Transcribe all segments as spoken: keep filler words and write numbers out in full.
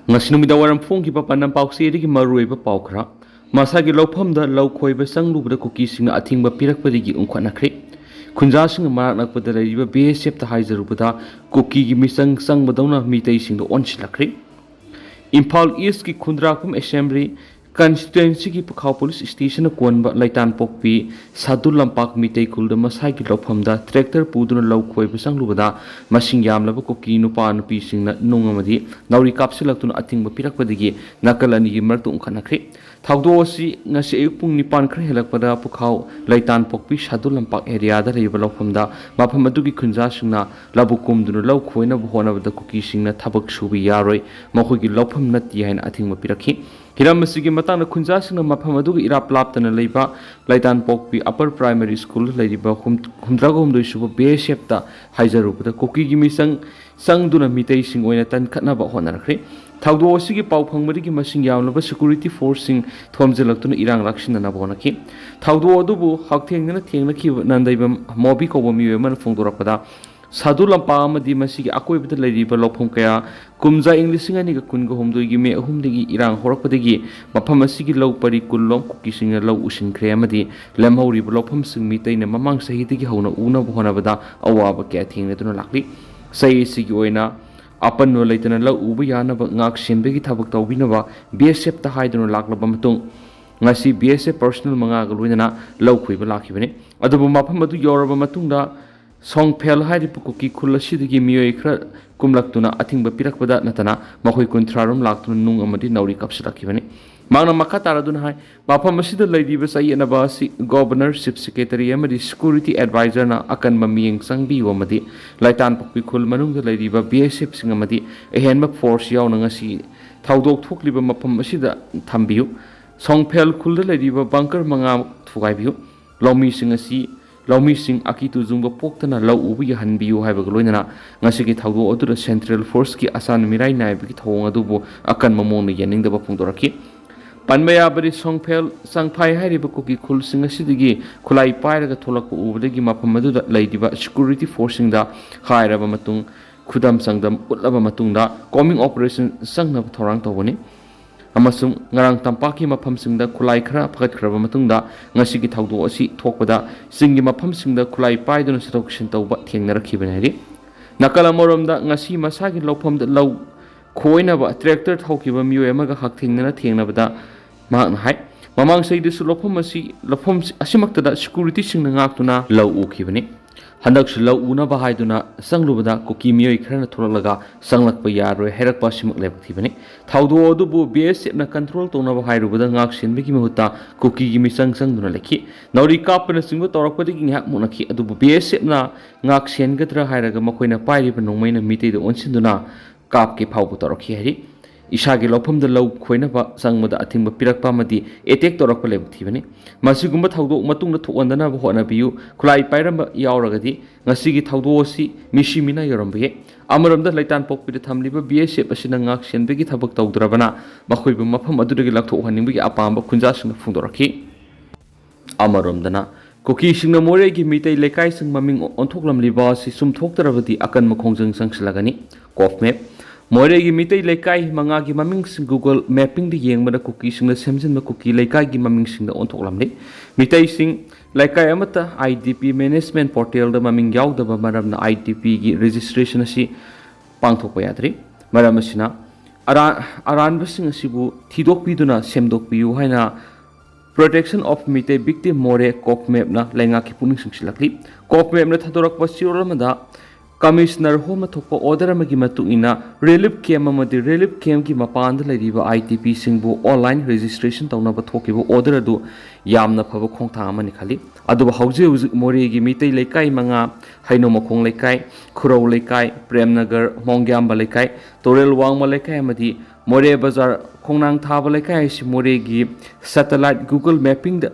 ꯉꯁꯤ ꯅꯨꯃꯤꯗꯥꯡ ꯋꯥꯏꯔꯝ ꯐꯣꯡꯈꯤꯕ ꯄꯥꯟꯗꯝ ꯄꯥꯎꯆꯦꯗꯒꯤ ꯃꯔꯨꯑꯣꯏꯕ ꯄꯥꯎ ꯈꯔ꯫ ꯃꯁꯥꯒꯤ ꯂꯧꯐꯝꯗ ꯂꯧ ꯈꯣꯏꯕ ꯆꯪꯂꯨꯕꯗ ꯀꯨꯀꯤꯁꯤꯡꯅ ꯑꯊꯤꯡꯕ ꯄꯤꯔꯛꯄꯗꯒꯤ ꯎꯪꯈꯠꯅꯈ꯭ꯔꯦ꯫ ꯈꯨꯟꯖꯥꯁꯤꯡꯅ ꯃꯅꯥꯛ ꯅꯛꯄꯗ ꯂꯩꯔꯤꯕ ꯕꯤ ꯑꯦꯁ ꯑꯦꯐꯇ ꯍꯥꯏꯖꯔꯨꯕꯗ ꯀꯨꯀꯤꯒꯤ ꯃꯤꯆꯪ ꯆꯪꯕꯗꯧꯅ ꯃꯤꯇꯩꯁꯤꯡꯗ ꯑꯣꯟꯁꯤꯜꯂꯛꯈ꯭ꯔꯦ꯫ ꯏꯝꯐꯥꯜ ꯏꯁꯀꯤ ꯈꯨꯟꯗ꯭ꯔꯥꯛꯄꯝ ꯑꯦꯁꯦꯝꯕ꯭ꯂꯤ ꯀꯟꯁꯇꯤꯇ꯭ꯋꯦꯟꯁꯤꯒꯤ ꯄꯨꯈꯥꯎ ꯄꯨꯂꯤꯁ ꯁ꯭ꯇꯦꯁꯟꯅ ꯀꯣꯟꯕ ꯂꯩꯇꯥꯟꯄꯣꯛꯄꯤ ꯁꯥꯗꯨ ꯂꯝꯄꯥꯛ ꯃꯤꯇꯩ ꯈꯨꯜꯗ ꯃꯁꯥꯒꯤ ꯂꯧꯐꯝꯗ ꯇ꯭ꯔꯦꯛꯇꯔ ꯄꯨꯗꯨꯅ ꯂꯧ ꯈꯣꯏꯕ ꯆꯪꯂꯨꯕꯗ ꯃꯁꯤꯡ ꯌꯥꯝꯂꯕ ꯀꯨꯀꯤ ꯅꯨꯄꯥ ꯅꯨꯄꯤꯁꯤꯡꯅ ꯅꯨꯡ ꯑꯃꯗꯤ ꯅꯥꯎꯔꯤ ꯀꯥꯞꯁꯤꯜꯂꯛꯇꯨꯅ ꯑꯊꯤꯡꯕ ꯄꯤꯔꯛꯄꯗꯒꯤ ꯅꯥꯀꯜ ꯑꯅꯤꯒꯤ ꯃꯔꯛꯇ ꯎꯪꯈꯠꯅꯈ꯭ꯔꯦ꯫ ꯊꯧꯗꯣꯛ ꯑꯁꯤ ꯉꯁꯤ ꯑꯌꯨꯛ ꯄꯨꯡ ꯅꯤꯄꯥꯟ ꯈꯔ ꯍꯦꯜꯂꯛꯄꯗ ꯄꯨꯈꯥꯎ ꯂꯩꯇꯥꯟꯄꯣꯛꯄꯤ ꯁꯥꯗꯨ ꯂꯝꯄꯥꯛ ꯑꯦꯔꯤꯌꯥꯗ ꯂꯩꯕ ꯂꯧꯐꯝꯗ ꯃꯐꯝ ꯑꯗꯨꯒꯤ ꯈꯨꯟꯖꯥꯁꯤꯡꯅ ꯂꯧꯕꯨꯛ ꯀꯨꯝꯗꯨꯅ ꯂꯧ ꯈꯣꯏꯅꯕ ꯍꯣꯠꯅꯕꯗ ꯀꯨꯀꯤꯁꯤꯡꯅ ꯊꯕꯛ ꯁꯨꯕ ꯌꯥꯔꯣꯏ, ꯃꯈꯣꯏꯒꯤ ꯂꯧꯐꯝ ꯅꯠꯇꯦ ꯍꯥꯏꯅ ꯑꯊꯤꯡꯕ ꯄꯤꯔꯛꯈꯤ꯫ ꯍꯤꯔꯝ ꯑꯁꯤꯒꯤ ꯃꯇꯥꯡꯗ ꯈꯨꯟꯖꯥꯁꯤꯡꯅ ꯃꯐꯝ ꯑꯗꯨꯒ ꯏꯔꯥꯞ ꯂꯥꯞꯇꯅ ꯂꯩꯕ ꯂꯩꯇꯥꯟꯄꯣꯛꯄꯤ ꯑꯄꯔ ꯄ꯭ꯔꯥꯏꯃꯥꯔꯤ ꯁ꯭ꯀꯨꯜꯗ ꯂꯩꯔꯤꯕ ꯍꯨꯝ-, ꯍꯨꯝꯗ꯭ꯔꯥꯒ ꯍꯨꯝꯗꯣꯏ ꯁꯨꯕ ꯕꯤ ꯑꯦꯁ ꯑꯦꯐꯇ ꯍꯥꯏꯖꯔꯨꯕꯗ ꯀꯨꯀꯤꯒꯤ ꯃꯤꯆꯪ ꯆꯪꯗꯨꯅ ꯃꯤꯇꯩꯁꯤꯡ ꯑꯣꯏꯅ ꯇꯟꯈꯠꯅꯕ ꯍꯣꯠꯅꯔꯛꯈ꯭ꯔꯦ꯫ ꯊꯧꯗꯣꯛ ꯑꯁꯤꯒꯤ ꯄꯥꯎ ꯐꯪꯕꯗꯒꯤ ꯃꯁꯤꯡ ꯌꯥꯝꯂꯕ ꯁꯦꯀ꯭ꯌꯨꯔꯤꯇꯤ ꯐꯣꯔꯁꯁꯤꯡ ꯊꯣꯝꯖꯤꯜꯂꯛꯇꯨꯅ ꯏꯔꯥꯡ ꯂꯥꯛꯁꯤꯟꯅꯅꯕ ꯍꯣꯠꯅꯈꯤ꯫ ꯊꯧꯗꯣꯛ ꯑꯗꯨꯕꯨ ꯍꯛꯊꯦꯡꯅꯅ ꯊꯦꯡꯅꯈꯤꯕ ꯅꯟꯗꯩꯕꯝ ꯃꯣꯕꯤ ꯀꯧꯕ ꯃꯤꯑꯣꯏ ꯑꯃꯅ ꯐꯣꯡꯗꯣꯔꯛꯄꯗ, ꯁꯥꯗꯨ ꯂꯝꯄꯥꯛ ꯑꯃꯗꯤ ꯃꯁꯤꯒꯤ ꯑꯀꯣꯏꯕꯗ ꯂꯩꯔꯤꯕ ꯂꯧꯐꯝ ꯀꯌꯥ ꯀꯨꯝꯖꯥ ꯏꯪ ꯂꯤꯁꯤꯡ ꯑꯅꯤꯒ ꯀꯨꯟꯒ ꯍꯨꯝꯗꯣꯏꯒꯤ ꯃꯦ ꯑꯍꯨꯝꯗꯒꯤ ꯏꯔꯥꯡ ꯍꯧꯔꯛꯄꯗꯒꯤ ꯃꯐꯝ ꯑꯁꯤꯒꯤ ꯂꯧ ꯄꯔꯤ ꯀꯨꯟꯂꯣꯝ ꯀꯨꯀꯤꯁꯤꯡꯅ ꯂꯧ ꯎꯁꯤꯟꯈ꯭ꯔꯦ ꯑꯃꯗꯤ ꯂꯦꯝꯍꯧꯔꯤꯕ ꯂꯧꯐꯝꯁꯤꯡ ꯃꯤꯇꯩꯅ ꯃꯃꯥꯡ ꯆꯍꯤꯗꯒꯤ ꯍꯧꯅ ꯎꯅꯕ ꯍꯣꯠꯅꯕꯗ ꯑꯋꯥꯕ ꯀꯌꯥ ꯊꯦꯡꯅꯗꯨꯅ ꯂꯥꯛꯂꯤ꯫ ꯆꯍꯤ ꯑꯁꯤꯒꯤ ꯑꯣꯏꯅ ꯑꯄꯟꯕ ꯂꯩꯇꯅ ꯂꯧ ꯎꯕ ꯌꯥꯅꯕ ꯉꯥꯛ ꯁꯦꯟꯕꯒꯤ ꯊꯕꯛ ꯇꯧꯕꯤꯅꯕ ꯕꯤ ꯑꯦꯁ ꯑꯦꯐꯇ ꯍꯥꯏꯗꯨꯅ ꯂꯥꯛꯂꯕ ꯃꯇꯨꯡ, ꯉꯁꯤ ꯕꯤ ꯑꯦꯁ ꯑꯦꯐ ꯄꯔꯁꯣꯅꯦꯜ ꯃꯉꯥꯒ ꯂꯣꯏꯅꯅ ꯂꯧ ꯈꯣꯏꯕ ꯂꯥꯛꯈꯤꯕꯅꯤ꯫ ꯑꯗꯨꯕꯨ ꯃꯐꯝ ꯑꯗꯨ ꯌꯧꯔꯕ ꯃꯇꯨꯡꯗ ꯁꯣꯡꯐꯦꯜ ꯍꯥꯏꯔꯤꯕ ꯀꯨꯀꯤ ꯈꯨꯜ ꯑꯁꯤꯗꯒꯤ ꯃꯤꯑꯣꯏ ꯈꯔ ꯀꯨꯝꯂꯛꯇꯨꯅ ꯑꯊꯤꯡꯕ ꯄꯤꯔꯛꯄꯗ ꯅꯠꯇꯅ ꯃꯈꯣꯏ ꯀꯨꯟꯊ꯭ꯔꯥ ꯔꯣꯝ ꯂꯥꯛꯇꯨꯅ ꯅꯨꯡ ꯑꯃꯗꯤ ꯅꯥꯎꯔꯤ ꯀꯥꯞꯁꯤꯜꯂꯛꯈꯤꯕꯅꯤ꯫ ꯃꯍꯥꯛꯅ ꯃꯈꯥ ꯇꯥꯔꯗꯨꯅ ꯍꯥꯏ, ꯃꯐꯝ ꯑꯁꯤꯗ ꯂꯩꯔꯤꯕ ꯆꯌꯦꯠꯅꯕ ꯑꯁꯤ ꯒꯣꯕꯔꯅꯔ, ꯆꯤꯐ ꯁꯦꯀ꯭ꯔꯦꯇꯔꯤ ꯑꯃꯗꯤ ꯁꯦꯀ꯭ꯌꯨꯔꯤꯇꯤ ꯑꯦꯗꯚꯥꯏꯖꯔꯅ ꯑꯀꯟꯕ ꯃꯤꯠꯌꯦꯡ ꯆꯪꯕꯤꯌꯨ ꯑꯃꯗꯤ ꯂꯩꯇꯥꯟꯄꯣꯛꯄꯤ ꯈꯨꯜ ꯃꯅꯨꯡꯗ ꯂꯩꯔꯤꯕ ꯕꯤ ꯑꯦꯁ ꯑꯦꯐꯁꯤꯡ ꯑꯃꯗꯤ ꯑꯍꯦꯟꯕ ꯐꯣꯔꯁ ꯌꯥꯎꯅ ꯉꯁꯤ ꯊꯧꯗꯣꯛ ꯊꯣꯛꯂꯤꯕ ꯃꯐꯝ ꯑꯁꯤꯗ ꯊꯝꯕꯤꯌꯨ꯫ ꯁꯣꯡꯐꯦꯜ ꯈꯨꯜꯗ ꯂꯩꯔꯤꯕ ꯕꯪꯀꯔ ꯃꯉꯥ ꯊꯨꯒꯥꯏꯕꯤꯌꯨ꯫ ꯂꯧꯃꯤꯁꯤꯡ ꯑꯁꯤ, ꯂꯧꯃꯤꯁꯤꯡ ꯑꯀꯤ ꯇꯨꯖꯨꯡꯕ ꯄꯣꯛꯇꯅ ꯂꯧ ꯎꯕ ꯌꯥꯍꯟꯕꯤꯌꯨ ꯍꯥꯏꯕꯒ ꯂꯣꯏꯅꯅ ꯉꯁꯤꯒꯤ ꯊꯧꯗꯣꯛ ꯑꯗꯨꯗ ꯁꯦꯟꯇ꯭ꯔꯦꯜ ꯐꯣꯔꯁꯀꯤ ꯑꯁꯥꯟ ꯃꯤꯔꯥꯏ ꯅꯥꯏꯕꯒꯤ ꯊꯧꯑꯣꯡ ꯑꯗꯨꯕꯨ ꯑꯀꯟꯕ ꯃꯑꯣꯡꯗ ꯌꯥꯅꯤꯡꯗꯕ ꯐꯣꯡꯗꯣꯔꯛꯈꯤ꯫ ꯄꯟꯕ ꯌꯥꯕꯗꯤ, ꯁꯣꯡꯐꯦꯜ ꯆꯪꯐꯥꯏ ꯍꯥꯏꯔꯤꯕ ꯀꯨꯀꯤ ꯈꯨꯜꯁꯤꯡ ꯑꯁꯤꯗꯒꯤ ꯈꯨꯠꯂꯥꯏ ꯄꯥꯏꯔꯒ ꯊꯣꯛꯂꯛꯄ ꯎꯕꯗꯒꯤ ꯃꯐꯝ ꯑꯗꯨꯗ ꯂꯩꯔꯤꯕ ꯁꯦꯀ꯭ꯌꯨꯔꯤꯇꯤ ꯐꯣꯔꯁꯁꯤꯡꯗ ꯍꯥꯏꯔꯕ ꯃꯇꯨꯡ ꯈꯨꯗꯝ ꯆꯥꯡꯗꯝ ꯎꯠꯂꯕ ꯃꯇꯨꯡꯗ combing operation ꯆꯪꯅꯕ ꯊꯧꯔꯥꯡ ꯇꯧꯒꯅꯤ꯫ ꯑꯃꯁꯨꯡ ꯉꯔꯥꯡ ꯇꯝꯄꯥꯛꯀꯤ ꯃꯐꯝꯁꯤꯡꯗ ꯈꯨꯠꯂꯥꯏ ꯈꯔ ꯐꯒꯠꯈ꯭ꯔꯕ ꯃꯇꯨꯡꯗ ꯉꯁꯤꯒꯤ ꯊꯧꯗꯣꯛ ꯑꯁꯤ ꯊꯣꯛꯄꯗ ꯆꯤꯡꯒꯤ ꯃꯐꯝꯁꯤꯡꯗ ꯈꯨꯠꯂꯥꯏ ꯄꯥꯏꯗꯨꯅ ꯆꯠꯊꯣꯛ ꯆꯠꯁꯤꯟ ꯇꯧꯕ ꯊꯦꯡꯅꯔꯛꯈꯤꯕꯅꯤ ꯍꯥꯏꯔꯤ꯫ ꯅꯥꯀꯜ ꯑꯃꯔꯣꯝꯗ ꯉꯁꯤ ꯃꯁꯥꯒꯤ ꯂꯧꯐꯝꯗ ꯂꯧ ꯈꯣꯏꯅꯕ tractor ꯊꯧꯈꯤꯕ ꯃꯤꯑꯣꯏ ꯑꯃꯒ ꯍꯛꯊꯦꯡꯅꯅ ꯊꯦꯡꯅꯕꯗ ꯃꯍꯥꯛꯅ ꯍꯥꯏ, ꯃꯃꯥꯡ ꯆꯍꯤꯗꯁꯨ ꯂꯧꯐꯝ ꯑꯁꯤ, ꯂꯧꯐꯝ ꯑꯁꯤꯃꯛꯇꯗ securityꯁꯤꯡꯅ ꯉꯥꯛꯇꯨꯅ ꯂꯧ ꯎꯈꯤꯕꯅꯤ꯫ ꯍꯟꯗꯛꯁꯨ ꯂꯧ ꯎꯅꯕ ꯍꯥꯏꯗꯨꯅ ꯆꯪꯂꯨꯕꯗ ꯀꯨꯀꯤ ꯃꯤꯑꯣꯏ ꯈꯔꯅ ꯊꯣꯛꯂꯛꯂꯒ ꯆꯪꯂꯛꯄ ꯌꯥꯔꯣꯏ ꯍꯥꯏꯔꯛꯄ ꯑꯁꯤꯃꯛ ꯂꯥꯏꯕꯛ ꯊꯤꯕꯅꯤ꯫ ꯊꯧꯗꯣꯛ ꯑꯗꯨꯕꯨ BSFꯅ control ꯇꯧꯅꯕ ꯍꯥꯏꯔꯨꯕꯗ ꯉꯥꯛ ꯁꯦꯟꯕꯒꯤ ꯃꯍꯨꯠꯇ ꯀꯨꯀꯤꯒꯤ ꯃꯤꯆꯪ ꯆꯪꯗꯨꯅ ꯂꯩꯈꯤ꯫ ꯅꯥꯎꯔꯤ ꯀꯥꯞꯄꯅꯆꯤꯡꯕ ꯇꯧꯔꯛꯄꯗꯒꯤ ꯉꯥꯏꯍꯥꯛ ꯃꯨꯛꯅꯈꯤ, ꯑꯗꯨꯕꯨ BSFꯅ ꯉꯥꯛ ꯁꯦꯟꯒꯗ꯭ꯔꯥ ꯍꯥꯏꯔꯒ ꯃꯈꯣꯏꯅ ꯄꯥꯏꯔꯤꯕ ꯅꯣꯡꯃꯩꯅ ꯃꯤꯇꯩꯗ ꯑꯣꯟꯁꯤꯟꯗꯨꯅ ꯀꯥꯞꯀꯦ ꯐꯥꯎꯕ ꯇꯧꯔꯛꯈꯤ ꯍꯥꯏꯔꯤ꯫ ꯏꯁꯥꯒꯤ ꯂꯧꯐꯝꯗ ꯂꯧ ꯈꯣꯏꯅꯕ ꯆꯪꯕꯗ ꯑꯊꯤꯡꯕ ꯄꯤꯔꯛꯄ ꯑꯃꯗꯤ attack ꯇꯧꯔꯛꯄ ꯂꯥꯏꯕꯛ ꯊꯤꯕꯅꯤ꯫ ꯃꯁꯤꯒꯨꯝꯕ ꯊꯧꯗꯣꯛ ꯃꯇꯨꯡꯗ ꯊꯣꯛꯍꯟꯗꯅꯕ ꯍꯣꯠꯅꯕꯤꯌꯨ꯫ ꯈꯨꯠꯂꯥꯏ ꯄꯥꯏꯔꯝꯕ ꯌꯥꯎꯔꯒꯗꯤ ꯉꯁꯤꯒꯤ ꯊꯧꯗꯣꯛ ꯑꯁꯤ ꯃꯤꯁꯤ ꯃꯤꯅ ꯌꯧꯔꯝꯕ ꯌꯥꯏ꯫ ꯑꯃꯔꯣꯝꯗ ꯂꯩꯇꯥꯟꯄꯣꯛꯄꯤꯗ ꯊꯝꯂꯤꯕ BSF ꯑꯁꯤꯅ ꯉꯥꯛ ꯁꯦꯟꯕꯒꯤ ꯊꯕꯛ ꯇꯧꯗ꯭ꯔꯕꯅ ꯃꯈꯣꯏꯕꯨ ꯃꯐꯝ ꯑꯗꯨꯗꯒꯤ ꯂꯧꯊꯣꯛꯍꯟꯅꯤꯡꯕꯒꯤ ꯑꯄꯥꯝꯕ ꯈꯨꯟꯖꯥꯁꯤꯡꯅ ꯐꯣꯡꯗꯣꯔꯛꯈꯤ꯫ ꯑꯃꯔꯣꯝꯗꯅ ꯀꯨꯀꯤꯁꯤꯡꯅ ꯃꯣꯔꯦꯒꯤ ꯃꯤꯇꯩ ꯂꯩꯀꯥꯏꯁꯤꯡ ꯃꯃꯤꯡ ꯑꯣꯟꯊꯣꯛꯂꯝꯂꯤꯕ ꯑꯁꯤ ꯆꯨꯝꯊꯣꯛꯇ꯭ꯔꯕꯗꯤ ꯑꯀꯟꯕ ꯈꯣꯡꯖꯪ ꯆꯪꯁꯤꯜꯂꯒꯅꯤ꯫ COPMAP꯫ ꯃꯣꯔꯦꯒꯤ ꯃꯤꯇꯩ ꯂꯩꯀꯥꯏ ꯃꯉꯥꯒꯤ ꯃꯃꯤꯡꯁꯤꯡ Google Mappingꯗ ꯌꯦꯡꯕꯗ ꯀꯨꯀꯤꯁꯤꯡꯅ ꯁꯦꯝꯖꯤꯟꯕ ꯀꯨꯀꯤ ꯂꯩꯀꯥꯏꯒꯤ ꯃꯃꯤꯡꯁꯤꯡꯗ ꯑꯣꯟꯊꯣꯛꯂꯝꯂꯤ꯫ ꯃꯤꯇꯩꯁꯤꯡ ꯂꯩꯀꯥꯏ ꯑꯃꯠꯇ IDP management portalꯗ ꯃꯃꯤꯡ ꯌꯥꯎꯗꯕ ꯃꯔꯝꯅ IDPꯒꯤ registration ꯑꯁꯤ ꯄꯥꯡꯊꯣꯛꯄ ꯌꯥꯗ꯭ꯔꯤ꯫ ꯃꯔꯝ ꯑꯁꯤꯅ ꯑꯔꯥ-, ꯑꯔꯥꯟꯕꯁꯤꯡ ꯑꯁꯤꯕꯨ ꯊꯤꯗꯣꯛꯄꯤꯗꯨꯅ ꯁꯦꯝꯗꯣꯛꯄꯤꯌꯨ ꯍꯥꯏꯅ Protection of Meitei Victim More, COPMAPꯅ ꯂꯩꯉꯥꯛꯀꯤ ꯄꯨꯛꯅꯤꯡ ꯆꯤꯡꯁꯤꯜꯂꯛꯂꯤ꯫ COPMAPꯅ ꯊꯥꯗꯣꯔꯛꯄ ꯆꯦꯔꯣꯜ ꯑꯃꯗ Commissioner Home ꯊꯣꯛꯄ order ꯑꯃꯒꯤ ꯃꯇꯨꯡ ꯏꯟꯅ relief camp ꯑꯃꯗꯤ relief campꯀꯤ ꯃꯄꯥꯟꯗ ꯂꯩꯔꯤꯕ IDPꯁꯤꯡꯕꯨ online registration ꯇꯧꯅꯕ ꯊꯣꯛꯈꯤꯕ order ꯑꯗꯨ ꯌꯥꯝꯅ ꯐꯕ ꯈꯣꯡꯊꯥꯡ ꯑꯃꯅꯤ ꯈꯜꯂꯤ꯫ ꯑꯗꯨꯕꯨ ꯍꯧꯖꯤꯛ ꯍꯧꯖꯤꯛ ꯃꯣꯔꯦꯒꯤ ꯃꯤꯇꯩ ꯂꯩꯀꯥꯏ ꯃꯉꯥ, ꯍꯩꯅꯧꯃꯈꯣꯡ ꯂꯩꯀꯥꯏ, ꯈꯨꯔꯧ ꯂꯩꯀꯥꯏ, ꯄ꯭ꯔꯦꯝꯅꯒꯔ, ꯃꯣꯡꯒ꯭ꯌꯥꯝꯕ ꯂꯩꯀꯥꯏ, ꯇꯨꯔꯦꯜ ꯋꯥꯡꯃ ꯂꯩꯀꯥꯏ ꯑꯃꯗꯤ ꯃꯣꯔꯦ ꯕꯖꯥꯔ ꯈꯣꯡꯅꯥꯡ ꯊꯥꯕ ꯂꯩꯀꯥꯏ ꯍꯥꯏꯁꯤ ꯃꯣꯔꯦꯒꯤ satellite Google Mappingꯗ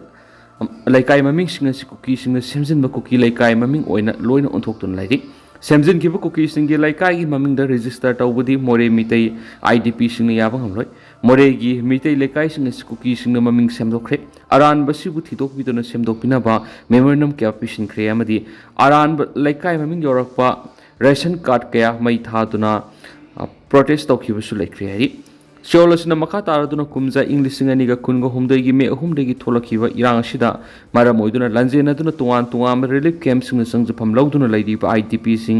ꯂꯩꯀꯥꯏ ꯃꯃꯤꯡꯁꯤꯡ ꯑꯁꯤ ꯀꯨꯀꯤꯁꯤꯡꯅ ꯁꯦꯝꯖꯤꯟꯕ ꯀꯨꯀꯤ ꯂꯩꯀꯥꯏ ꯃꯃꯤꯡ ꯑꯣꯏꯅ ꯂꯣꯏꯅ ꯑꯣꯟꯊꯣꯛꯇꯨꯅ ꯂꯩꯔꯤ꯫ ꯁꯦꯝꯖꯤꯟꯈꯤꯕ ꯀꯨꯀꯤꯁꯤꯡꯒꯤ ꯂꯩꯀꯥꯏꯒꯤ ꯃꯃꯤꯡꯗ register ꯇꯧꯕꯗꯤ ꯃꯣꯔꯦ ꯃꯤꯇꯩ IDPꯁꯤꯡꯅ ꯌꯥꯕ ꯉꯝꯂꯣꯏ꯫ ꯃꯣꯔꯦꯒꯤ ꯃꯤꯇꯩ ꯂꯩꯀꯥꯏꯁꯤꯡ ꯑꯁꯤ ꯀꯨꯀꯤꯁꯤꯡꯅ ꯃꯃꯤꯡ ꯁꯦꯝꯗꯣꯛꯈ꯭ꯔꯦ꯫ ꯑꯔꯥꯟꯕꯁꯤꯕꯨ ꯊꯤꯗꯣꯛꯄꯤꯗꯨꯅ ꯁꯦꯝꯗꯣꯛꯄꯤꯅꯕ memorandum ꯀꯌꯥ ꯄꯤꯁꯤꯟꯈ꯭ꯔꯦ ꯑꯃꯗꯤ ꯑꯔꯥꯟꯕ ꯂꯩꯀꯥꯏ ꯃꯃꯤꯡ ꯌꯧꯔꯛꯄ ꯔꯦꯁꯟ ꯀꯥꯔꯗ ꯀꯌꯥ ꯃꯩ ꯊꯥꯗꯨꯅ, ꯑ, ꯄ꯭ꯔꯣꯇꯦꯁ ꯇꯧꯈꯤꯕꯁꯨ ꯂꯩꯈ꯭ꯔꯦ ꯍꯥꯏꯔꯤ꯫ ꯁꯤꯑꯣꯜ ꯑꯁꯤꯅ ꯃꯈꯥ ꯇꯥꯔꯗꯨꯅ ꯀꯨꯝꯖꯥ ꯏꯪ ꯂꯤꯁꯤꯡ ꯑꯅꯤꯒ ꯀꯨꯟꯒ ꯍꯨꯝꯗꯣꯏꯒꯤ ꯃꯦ ꯑꯍꯨꯝꯗꯒꯤ ꯊꯣꯛꯂꯛꯈꯤꯕ ꯏꯔꯥꯡ ꯑꯁꯤꯗ ꯃꯔꯝ ꯑꯣꯏꯗꯨꯅ ꯂꯥꯟꯖꯦꯟꯅꯗꯨꯅ ꯇꯣꯉꯥꯟ ꯇꯣꯉꯥꯟꯕ ꯔꯤꯂꯤꯐ ꯀꯦꯝꯞꯁꯤꯡꯗ ꯆꯪꯖꯐꯝ ꯂꯧꯗꯨꯅ ꯂꯩꯔꯤꯕ ꯑꯥꯏ ꯗꯤ ꯄꯤꯁꯤꯡ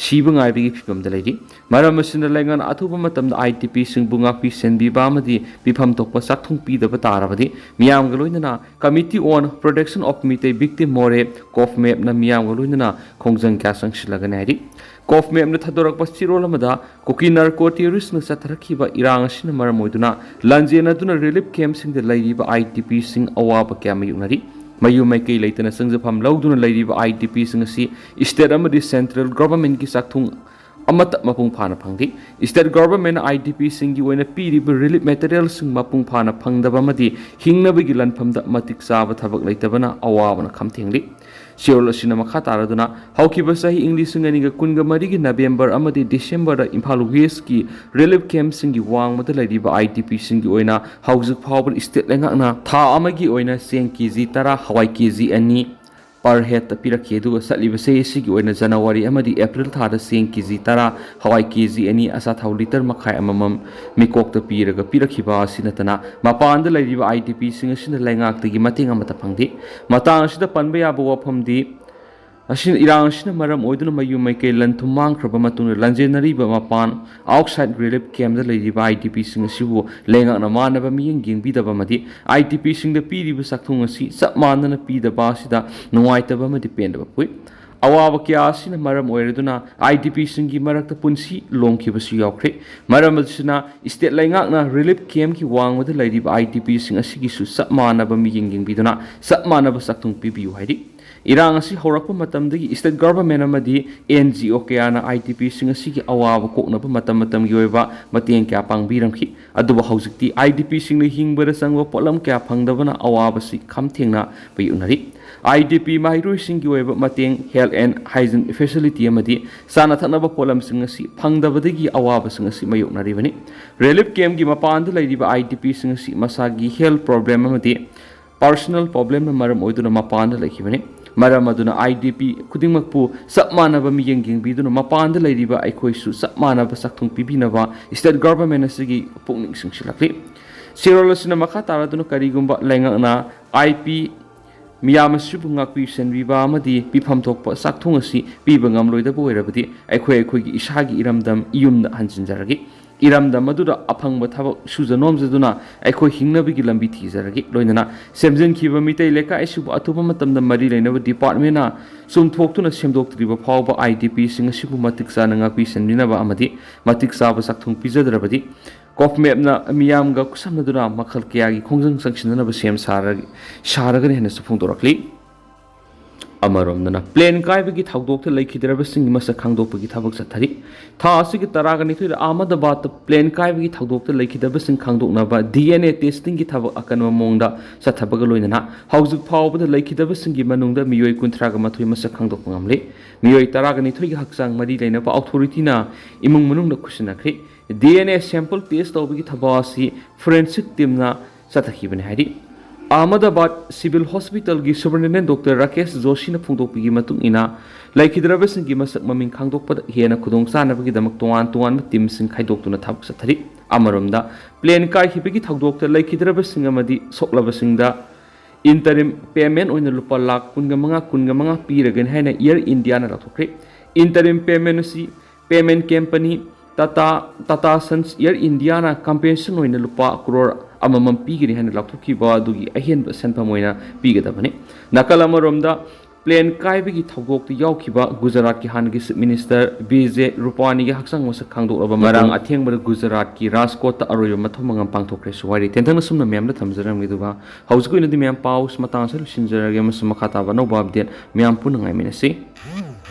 ꯁꯤꯕ ꯉꯥꯏꯕꯒꯤ ꯐꯤꯕꯝꯗ ꯂꯩꯔꯤ꯫ ꯃꯔꯝ ꯑꯁꯤꯅ ꯂꯩꯉꯥꯛꯅ ꯑꯊꯨꯕ ꯃꯇꯝꯗ ꯑꯥꯏ ꯗꯤ ꯄꯤꯁꯤꯡꯕꯨ ꯉꯥꯛꯄꯤ ꯁꯦꯟꯕꯤꯕ ꯑꯃꯗꯤ ꯄꯤꯐꯝ ꯊꯣꯛꯄ ꯆꯥꯛꯊꯨꯡ ꯄꯤꯗꯕ ꯇꯥꯔꯕꯗꯤ ꯃꯤꯌꯥꯝꯒ ꯂꯣꯏꯅꯅ Committee on Protection of Meitei Victim ꯃꯣꯔꯦ, ꯀꯣꯐꯃꯦꯞꯅ ꯃꯤꯌꯥꯝꯒ ꯂꯣꯏꯅꯅ ꯈꯣꯡꯖꯪ ꯀꯌꯥ ꯆꯪꯁꯤꯜꯂꯒꯅꯤ ꯍꯥꯏꯔꯤ꯫ ꯀꯣꯐꯃꯦꯞꯅ ꯊꯥꯗꯣꯔꯛꯄ ꯆꯦꯔꯣꯜ ꯑꯃꯗ ꯀꯨꯀꯤ ꯅꯥꯔꯀꯣ ꯇꯦꯔꯣꯔꯤꯁꯅ ꯆꯠꯊꯔꯛꯈꯤꯕ ꯏꯔꯥꯡ ꯑꯁꯤꯅ ꯃꯔꯝ ꯑꯣꯏꯗꯨꯅ ꯂꯥꯟꯖꯦꯟꯅꯗꯨꯅ ꯔꯤꯂꯤꯐ ꯀꯦꯝꯞꯁꯤꯡꯗ ꯂꯩꯔꯤꯕ ꯑꯥꯏ ꯗꯤ ꯄꯤꯁꯤꯡ ꯑꯋꯥꯕ ꯀꯌꯥ ꯃꯥꯌꯣꯛꯅꯔꯤ꯫ ꯃꯌꯨꯝ ꯃꯥꯏꯀꯩ ꯂꯩꯇꯅ ꯆꯪꯖꯐꯝ ꯂꯧꯗꯨꯅ ꯂꯩꯔꯤꯕ ꯑꯥꯏ ꯗꯤ ꯄꯤꯁꯤꯡ ꯑꯁꯤ ꯁ꯭ꯇꯦꯠ ꯑꯃꯗꯤ ꯁꯦꯟꯇ꯭ꯔꯦꯜ ꯒꯣꯚꯔꯟꯃꯦꯟꯠꯀꯤ ꯆꯥꯛꯊꯨꯡ ꯑꯃꯠꯇ ꯃꯄꯨꯡ ꯐꯥꯅ ꯐꯪꯗꯦ꯫ ꯁ꯭ꯇꯦꯠ ꯒꯣꯚꯔꯟꯃꯦꯟꯠꯅ ꯑꯥꯏ ꯗꯤ ꯄꯤꯁꯤꯡꯒꯤ ꯑꯣꯏꯅ ꯄꯤꯔꯤꯕ ꯔꯤꯂꯤꯐ ꯃꯦꯇꯔꯤꯌꯦꯜꯁꯤꯡ ꯃꯄꯨꯡ ꯐꯥꯅ ꯐꯪꯗꯕ ꯑꯃꯗꯤ ꯍꯤꯡꯅꯕꯒꯤ ꯂꯥꯟꯐꯝꯗ ꯃꯇꯤꯛ ꯆꯥꯕ ꯊꯕꯛ ꯂꯩꯇꯕꯅ ꯑꯋꯥꯕꯅ ꯈꯝ ꯊꯦꯡꯂꯤ꯫ ꯆꯦꯔꯣꯜ ꯑꯁꯤꯅ ꯃꯈꯥ ꯇꯥꯔꯗꯨꯅ ꯍꯧꯈꯤꯕ ꯆꯍꯤ ꯏꯪ ꯂꯤꯁꯤꯡ ꯑꯅꯤꯒ ꯀꯨꯟꯒ ꯃꯔꯤꯒꯤ ꯅꯕꯦꯝꯕꯔ ꯑꯃꯗꯤ ꯗꯤꯁꯦꯝꯕꯔꯗ ꯏꯝꯐꯥꯜ ꯋꯦꯁ꯭ꯠꯀꯤ ꯔꯤꯂꯤꯐ ꯀꯦꯝꯞꯁꯤꯡꯒꯤ ꯋꯥꯡꯃꯗ ꯂꯩꯔꯤꯕ ꯑꯥꯏ ꯗꯤ ꯄꯤꯁꯤꯡꯒꯤ ꯑꯣꯏꯅ ꯍꯧꯖꯤꯛ ꯐꯥꯎꯕꯗ ꯁ꯭ꯇꯦꯠ ꯂꯩꯉꯥꯛꯅ ꯊꯥ ꯑꯃꯒꯤ ꯑꯣꯏꯅ ꯆꯦꯡ ꯀꯦ ꯖꯤ ꯇꯔꯥ, ꯍꯋꯥꯏ ꯀꯦ ꯖꯤ ꯑꯅꯤ ꯄꯔ ꯍꯦꯗꯇ ꯄꯤꯔꯛꯈꯤ꯫ ꯑꯗꯨꯒ ꯆꯠꯂꯤꯕ ꯆꯍꯤ ꯑꯁꯤꯒꯤ ꯑꯣꯏꯅ ꯖꯅꯋꯥꯔꯤ ꯑꯃꯗꯤ ꯑꯦꯄ꯭ꯔꯤꯜ ꯊꯥꯗ ꯆꯦꯡ ꯀꯦ ꯖꯤ ꯇꯔꯥ, ꯍꯋꯥꯏ ꯀꯦ ꯖꯤ ꯑꯅꯤ, ꯑꯆꯥꯊꯥꯎ ꯂꯤꯇꯔ ꯃꯈꯥꯏ ꯑꯃꯃꯝ ꯃꯤꯀꯣꯛꯇ ꯄꯤꯔꯒ ꯄꯤꯔꯛꯈꯤꯕ ꯑꯁꯤ ꯅꯠꯇꯅ ꯃꯄꯥꯟꯗ ꯂꯩꯔꯤꯕ ꯑꯥꯏ ꯗꯤ ꯄꯤꯁꯤꯡ ꯑꯁꯤꯅ ꯂꯩꯉꯥꯛꯇꯒꯤ ꯃꯇꯦꯡ ꯑꯃꯠꯇ ꯐꯪꯗꯦ꯫ ꯃꯇꯥꯡ ꯑꯁꯤꯗ ꯄꯟꯕ ꯌꯥꯕ ꯋꯥꯐꯝꯗꯤ, ꯑꯁꯤ, ꯏꯔꯥꯡ ꯑꯁꯤꯅ ꯃꯔꯝ ꯑꯣꯏꯗꯨꯅ ꯃꯌꯨꯝ ꯃꯥꯏꯀꯩ ꯂꯟ ꯊꯨꯝ ꯃꯥꯡꯈ꯭ꯔꯕ ꯃꯇꯨꯡꯗ ꯂꯥꯟꯖꯦꯟꯅꯔꯤꯕ ꯃꯄꯥꯟ ꯑꯥꯎꯠꯁꯥꯏꯗ ꯔꯤꯂꯤꯐ ꯀꯦꯝꯞꯇ ꯂꯩꯔꯤꯕ ꯑꯥꯏ ꯗꯤ ꯄꯤꯁꯤꯡ ꯑꯁꯤꯕꯨ ꯂꯩꯉꯥꯛꯅ ꯃꯥꯟꯅꯕ ꯃꯤꯠꯌꯦꯡ ꯌꯦꯡꯕꯤꯗꯕ ꯑꯃꯗꯤ ꯑꯥꯏ ꯗꯤ ꯄꯤꯁꯤꯡꯗ ꯄꯤꯔꯤꯕ ꯆꯥꯛꯊꯨꯡ ꯑꯁꯤ ꯆꯞ ꯃꯥꯟꯅꯅ ꯄꯤꯗꯕ ꯑꯁꯤꯗ ꯅꯨꯡꯉꯥꯏꯇꯕ ꯑꯃꯗꯤ ꯄꯦꯟꯗꯕ ꯄꯣꯛꯏ꯫ ꯑꯋꯥꯕ ꯀꯌꯥ ꯑꯁꯤꯅ ꯃꯔꯝ ꯑꯣꯏꯔꯗꯨꯅ ꯑꯥꯏ ꯗꯤ ꯄꯤꯁꯤꯡꯒꯤ ꯃꯔꯛꯇ ꯄꯨꯟꯁꯤ ꯂꯣꯝꯈꯤꯕꯁꯨ ꯌꯥꯎꯈ꯭ꯔꯦ꯫ ꯃꯔꯝ ꯑꯁꯤꯅ ꯁ꯭ꯇꯦꯠ ꯂꯩꯉꯥꯛꯅ ꯔꯤꯂꯤꯐ ꯀꯦꯝꯞꯀꯤ ꯋꯥꯡꯃꯗ ꯂꯩꯔꯤꯕ ꯑꯥꯏ ꯗꯤ ꯄꯤꯁꯤꯡ ꯑꯁꯤꯒꯤꯁꯨ ꯆꯞ ꯃꯥꯟꯅꯕ ꯃꯤꯠꯌꯦꯡ ꯌꯦꯡꯕꯤꯗꯨꯅ ꯆꯞ ꯃꯥꯟꯅꯕ ꯆꯥꯛꯊꯨꯡ ꯄꯤꯕꯤꯌꯨ ꯍꯥꯏꯔꯤ꯫ ꯏꯔꯥꯡ ꯑꯁꯤ ꯍꯧꯔꯛꯄ ꯃꯇꯝꯗꯒꯤ ꯁ꯭ꯇꯦꯠ ꯒꯣꯚꯔꯟꯃꯦꯟꯠ ꯑꯃꯗꯤ ꯑꯦꯟ ꯖꯤ ꯑꯣ ꯀꯌꯥꯅ ꯑꯥꯏ ꯗꯤ ꯄꯤꯁꯤꯡ ꯑꯁꯤꯒꯤ ꯑꯋꯥꯕ ꯀꯣꯛꯅꯕ ꯃꯇꯝ ꯃꯇꯝꯒꯤ ꯑꯣꯏꯕ ꯃꯇꯦꯡ ꯀꯌꯥ ꯄꯥꯡꯕꯤꯔꯝꯈꯤ꯫ ꯑꯗꯨꯕꯨ ꯍꯧꯖꯤꯛꯇꯤ ꯑꯥꯏ ꯗꯤ ꯄꯤꯁꯤꯡꯅ ꯍꯤꯡꯕꯗ ꯆꯪꯕ ꯄꯣꯠꯂꯝ ꯀꯌꯥ ꯐꯪꯗꯕꯅ ꯑꯋꯥꯕꯁꯤ ꯈꯝ ꯊꯦꯡꯅ ꯃꯥꯌꯣꯛꯅꯔꯤ꯫ ꯑꯥꯏ ꯗꯤ ꯄꯤ ꯃꯍꯩꯔꯣꯏꯁꯤꯡꯒꯤ ꯑꯣꯏꯕ ꯃꯇꯦꯡ, health and hygiene facility ꯑꯃꯗꯤ ꯆꯥꯅ ꯊꯛꯅꯕ ꯄꯣꯠꯂꯝꯁꯤꯡ ꯑꯁꯤ ꯐꯪꯗꯕꯗꯒꯤ ꯑꯋꯥꯕꯁꯤꯡ ꯑꯁꯤ ꯃꯥꯌꯣꯛꯅꯔꯤꯕꯅꯤ꯫ ꯔꯤꯂꯤꯐ ꯀꯦꯝꯞꯀꯤ ꯃꯄꯥꯟꯗ ꯂꯩꯔꯤꯕ ꯑꯥꯏ ꯗꯤ ꯄꯤꯁꯤꯡ ꯑꯁꯤ ꯃꯁꯥꯒꯤ health problem ꯑꯃꯗꯤ personal problemꯅ ꯃꯔꯝ ꯑꯣꯏꯗꯨꯅ ꯃꯄꯥꯟꯗ ꯂꯩꯈꯤꯕꯅꯤ꯫ ꯃꯔꯝ ꯑꯗꯨꯅ IDP ꯈꯨꯗꯤꯡꯃꯛꯄꯨ ꯆꯞ ꯃꯥꯟꯅꯕ ꯃꯤꯠꯌꯦꯡ ꯌꯦꯡꯕꯤꯗꯨꯅ ꯃꯄꯥꯟꯗ ꯂꯩꯔꯤꯕ ꯑꯩꯈꯣꯏꯁꯨ ꯆꯞ ꯃꯥꯟꯅꯕ ꯆꯥꯛꯊꯨꯡ ꯄꯤꯕꯤꯅꯕ state government ꯑꯁꯤꯒꯤ ꯄꯨꯛꯅꯤꯡ ꯆꯤꯡꯁꯤꯜꯂꯛꯂꯤ꯫ ꯆꯦꯔꯣꯜ ꯑꯁꯤꯅ ꯃꯈꯥ ꯇꯥꯔꯗꯨꯅ ꯀꯔꯤꯒꯨꯝꯕ ꯂꯩꯉꯥꯛꯅ IDP ꯃꯤꯌꯥꯝ ꯑꯁꯤꯕꯨ ꯉꯥꯛꯄꯤ ꯁꯦꯟꯕꯤꯕ ꯑꯃꯗꯤ ꯄꯤꯐꯝ ꯊꯣꯛꯄ ꯆꯥꯛꯊꯨꯡ ꯑꯁꯤ ꯄꯤꯕ ꯉꯝꯂꯣꯏꯗꯕ ꯑꯣꯏꯔꯕꯗꯤ ꯑꯩꯈꯣꯏ ꯑꯩꯈꯣꯏꯒꯤ ꯏꯁꯥꯒꯤ ꯏꯔꯝꯗꯝ ꯏꯌꯨꯝꯗ ꯍꯟꯖꯤꯟꯖꯔꯒꯦ꯫ ꯏꯔꯝꯗꯝ ꯑꯗꯨꯗ ꯑꯐꯪꯕ ꯊꯕꯛ ꯁꯨꯖ ꯅꯣꯝꯖꯗꯨꯅ ꯑꯩꯈꯣꯏ ꯍꯤꯡꯅꯕꯒꯤ ꯂꯝꯕꯤ ꯊꯤꯖꯔꯒꯦ꯫ ꯂꯣꯏꯅꯅ ꯁꯦꯝꯖꯤꯟꯈꯤꯕ ꯃꯤꯇꯩ ꯂꯩꯀꯥꯏ ꯑꯁꯤꯕꯨ ꯑꯊꯨꯕ ꯃꯇꯝꯗ ꯃꯔꯤ ꯂꯩꯅꯕ departmentꯅ ꯆꯨꯝꯊꯣꯛꯇꯨꯅ ꯁꯦꯝꯗꯣꯛꯇ꯭ꯔꯤꯕ ꯐꯥꯎꯕ IDPꯁꯤꯡ ꯑꯁꯤꯕꯨ ꯃꯇꯤꯛ ꯆꯥꯅ ꯉꯥꯛꯄꯤ ꯁꯦꯟꯕꯤꯅꯕ ꯑꯃꯗꯤ ꯃꯇꯤꯛ ꯆꯥꯕ ꯆꯥꯛꯊꯨꯡ ꯄꯤꯖꯗ꯭ꯔꯕꯗꯤ ꯀꯣꯞꯃꯦꯞꯅ ꯃꯤꯌꯥꯝꯒ ꯈꯨꯠꯁꯝꯅꯗꯨꯅ ꯃꯈꯜ ꯀꯌꯥꯒꯤ ꯈꯣꯡꯖꯪ ꯆꯪꯁꯤꯟꯅꯅꯕ ꯁꯦꯝ ꯁꯥꯔꯒ-, ꯁꯥꯔꯒꯅꯤ ꯍꯥꯏꯅꯁꯨ ꯐꯣꯡꯗꯣꯔꯛꯂꯤ꯫ ꯑꯃꯔꯣꯝꯗꯅ plane ꯀꯥꯏꯕꯒꯤ ꯊꯧꯗꯣꯛꯇ ꯂꯩꯈꯤꯗ꯭ꯔꯕꯁꯤꯡꯒꯤ ꯃꯁꯛ ꯈꯪꯗꯣꯛꯄꯒꯤ ꯊꯕꯛ ꯆꯠꯊꯔꯤ꯫ ꯊꯥ ꯑꯁꯤꯒꯤ ꯇꯔꯥꯒ ꯅꯤꯊꯣꯏꯗ ꯑꯍꯃꯗꯕꯥꯗꯇ plane ꯀꯥꯏꯕꯒꯤ ꯊꯧꯗꯣꯛꯇ ꯂꯩꯈꯤꯗꯕꯁꯤꯡ ꯈꯪꯗꯣꯛꯅꯕ DNA testingꯒꯤ ꯊꯕꯛ ꯑꯀꯟꯕ ꯃꯑꯣꯡꯗ ꯆꯠꯊꯕꯒ ꯂꯣꯏꯅꯅ ꯍꯧꯖꯤꯛ ꯐꯥꯎꯕꯗ ꯂꯩꯈꯤꯗꯕꯁꯤꯡꯒꯤ ꯃꯅꯨꯡꯗ ꯃꯤꯑꯣꯏ ꯀꯨꯟꯊ꯭ꯔꯥꯒ ꯃꯥꯊꯣꯏ ꯃꯁꯛ ꯈꯪꯗꯣꯛꯄ ꯉꯝꯂꯦ꯫ ꯃꯤꯑꯣꯏ ꯇꯔꯥꯒ ꯅꯤꯊꯣꯏꯒꯤ ꯍꯛꯆꯥꯡ ꯃꯔꯤ ꯂꯩꯅꯕ authorityꯅ ꯏꯃꯨꯡ ꯃꯅꯨꯡꯗ ꯈꯨꯠꯁꯤꯟꯅꯈ꯭ꯔꯦ꯫ DNA sample test ꯇꯧꯕꯒꯤ ꯊꯕꯛ ꯑꯁꯤ forensic teamꯅ ꯆꯠꯊꯈꯤꯕꯅꯤ ꯍꯥꯏꯔꯤ꯫ Ahmedabad Civil Hospitalꯒꯤ superintendent Doctor Rakesh ꯖꯣꯁꯤꯅ ꯐꯣꯡꯗꯣꯛꯄꯒꯤ ꯃꯇꯨꯡ ꯏꯟꯅ, ꯂꯩꯈꯤꯗ꯭ꯔꯕꯁꯤꯡꯒꯤ ꯃꯁꯛ ꯃꯃꯤꯡ ꯈꯪꯗꯣꯛꯄꯗ ꯍꯦꯟꯅ ꯈꯨꯗꯣꯡꯆꯥꯅꯕꯒꯤꯗꯃꯛ ꯇꯣꯉꯥꯟ ꯇꯣꯉꯥꯟꯕ teamꯁꯤꯡ ꯈꯥꯏꯗꯣꯛꯇꯨꯅ ꯊꯕꯛ ꯆꯠꯊꯔꯤ꯫ ꯑꯃꯔꯣꯝꯗ, plane ꯀꯥꯏꯈꯤꯕꯒꯤ ꯊꯧꯗꯣꯛꯇ ꯂꯩꯈꯤꯗ꯭ꯔꯕꯁꯤꯡ ꯑꯃꯗꯤ ꯁꯣꯛꯂꯕꯁꯤꯡꯗ interim payment ꯑꯣꯏꯅ ꯂꯨꯄꯥ ꯂꯥꯈ ꯀꯨꯟꯒ ꯃꯉꯥ, ꯀꯨꯟꯒ ꯃꯉꯥ ꯄꯤꯔꯒꯅꯤ ꯍꯥꯏꯅ Air Indiaꯅ ꯂꯥꯎꯊꯣꯛꯈ꯭ꯔꯦ꯫ Interim payment ꯑꯁꯤ payment company Tata, Tata Sons Air Indiaꯅ compensation ꯑꯣꯏꯅ ꯂꯨꯄꯥ ꯀ꯭ꯔꯣꯔ ꯑꯃꯃꯝ ꯄꯤꯒꯅꯤ ꯍꯥꯏꯅ ꯂꯥꯎꯊꯣꯛꯈꯤꯕ ꯑꯗꯨꯒꯤ ꯑꯍꯦꯟꯕ ꯁꯦꯟꯐꯝ ꯑꯣꯏꯅ ꯄꯤꯒꯗꯕꯅꯤ꯫ ꯅꯥꯀꯜ ꯑꯃꯔꯣꯝꯗ, plane ꯀꯥꯏꯕꯒꯤ ꯊꯧꯗꯣꯛꯇ ꯌꯥꯎꯈꯤꯕ ꯒꯨꯖꯔꯥꯠꯀꯤ ꯍꯥꯟꯅꯒꯤ Chief Minister ꯕꯤꯖꯦ ꯔꯨꯄꯥꯅꯤꯒꯤ ꯍꯛꯆꯥꯡ ꯃꯁꯛ ꯈꯪꯗꯣꯛꯂꯕ ꯃꯇꯨꯡ, ꯉꯔꯥꯡ ꯑꯊꯦꯡꯕꯗ ꯒꯨꯖꯔꯥꯠꯀꯤ ꯔꯥꯖꯀꯣꯠꯇ ꯑꯔꯣꯏꯕ ꯃꯊꯧ ꯃꯉꯝ ꯄꯥꯡꯊꯣꯛꯈ꯭ꯔꯦꯁꯨ ꯍꯥꯏꯔꯤ꯫ ꯇꯦꯟꯊꯪꯅ ꯁꯨꯝꯅ ꯃꯌꯥꯝꯗ ꯊꯝꯖꯔꯝꯒꯦ, ꯑꯗꯨꯒ ꯍꯧꯖꯤꯛꯀꯤ ꯑꯣꯏꯅꯗꯤ ꯃꯌꯥꯝ ꯄꯥꯎ ꯃꯇꯥꯡ ꯑꯁꯤꯗ ꯂꯣꯏꯁꯤꯟꯖꯔꯒꯦ ꯑꯃꯁꯨꯡ ꯃꯈꯥ ꯇꯥꯕ ꯑꯅꯧꯕ update ꯃꯌꯥꯝ ꯄꯨꯟꯅ ꯉꯥꯏꯃꯤꯟꯅꯁꯤ꯫